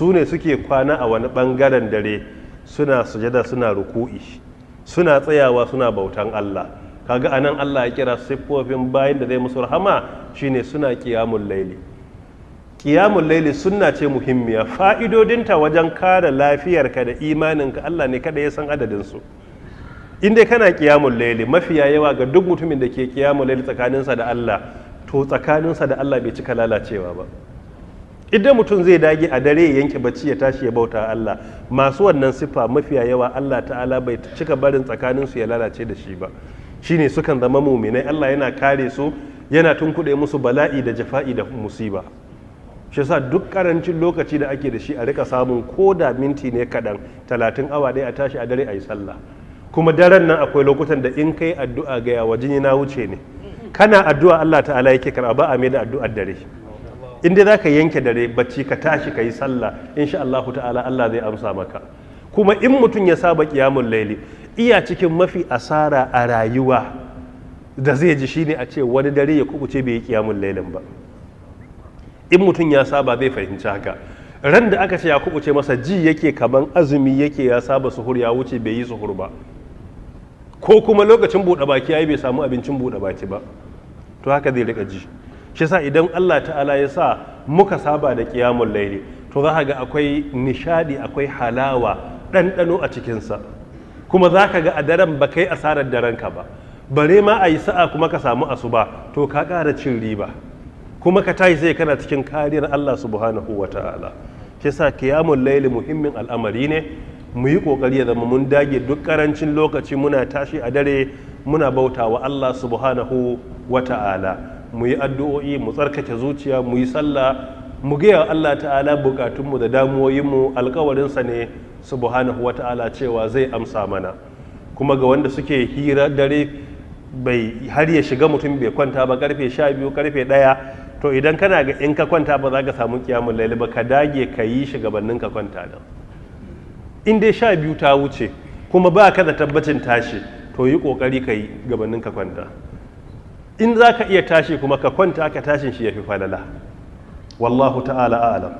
Su ne suke kwana a wani bangaren dare, suna sujada, suna ruku'i, suna tsayawa, suna bautan Allah. Kaga anan Allah ya kira siffofin bayin da zai musu rahama shine suna qiyamul laili. Qiyamul laili sunna ce muhimmiya. Fa'idodinta wajen kare lafiyarka da imaninka, Allah ne kada ya san adadin su. In dai kana qiyamul laili, mafiya yawa ga duk mutumin da ke qiyamul laili tsakaninsa da Allah, to tsakaninsa da Allah bai cika lalacewa ba. Idan mutum zai dage a dare ya yanke bacci, ya tashi ya bauta Allah, masu wannan siffa mafiya yawa Allah ta'ala bai cika barin tsakaninsu ya lalace da shi ba. Shine sukan zama muminai, Allah yana kare su, yana tunkuɗe musu bala'i da jafa'i da musiba. Shi yasa duk karancin lokaci da ake da shi, a rika samun ko da minti ne kaɗan, 30, awa ɗaya, a tashi a dare a yi sallah. Kuma daren nan akwai lokutan da in kai addu'a, ga yawa jini na wuce ne, kana addu'a Allah ta'ala yake karɓa, ba a mai da addu'ar dare. In dai zaka yanke dare bacci, ka tashi ka yi sallah, insha Allah ta'ala Allah zai amsa maka. Kuma in mutum ya saba qiyamul laili, iya cikin mafi asara a rayuwa da zai ji shine a ce wani dare ya kubuce bai yi qiyamul lailin ba. In mutum ya saba zai fahimci haka. Ran da aka ce ya kubuce masa, ji yake kaman azumi yake, ya saba suhur, ya wuce bai yi suhur ba, ko kuma lokacin buɗe baki yayi bai samu abincin buɗe baki ba, to haka zai rika ji. Shi yasa idan Allah ta'ala ya sa muka saba da qiyamul laili, to za ka ga akwai nishadi, akwai halawa, ɗanɗano a cikinsa. Kuma za ka ga a daren ba kai asarar daren ka ba. Bare ma a yi sa'a kuma ka samu asuba, to ka ƙara cin riba. Kuma ka tashi sai kana cikin kariyar Allah subhanahu wa ta'ala. Shi yasa qiyamul laili muhimmin al'amari ne. Mu yi kokari ya zama mun dage, duk karancin lokaci muna tashi a dare muna bauta wa Allah subhanahu wa ta'ala, mu yi addu'o'i, mu tsarkake zuciya, mu yi sallah, mu gaya wa Allah ta'ala bukatunmu da damuwoyinmu. Alkawarinsa ne subhanahu wa ta'ala cewa zai amsa mana. Kuma ga wanda suke hira dare bai har ya shiga, mutum bai kwanta ba karfe 12, karfe 1, to idan kana ga in ka kwanta ba za ka samu kiyamun laili ba, ka dage ka yi shi gabanin ka kwanta. Nan in dai 12 ta wuce kuma ba ka da tabbacin tashi, to yi kokari ka yi gabanin ka kwanta. In za ka iya tashi kuma ka kwanta ka tashin, shi ya fi falala. Wallahu ta'ala a'lam.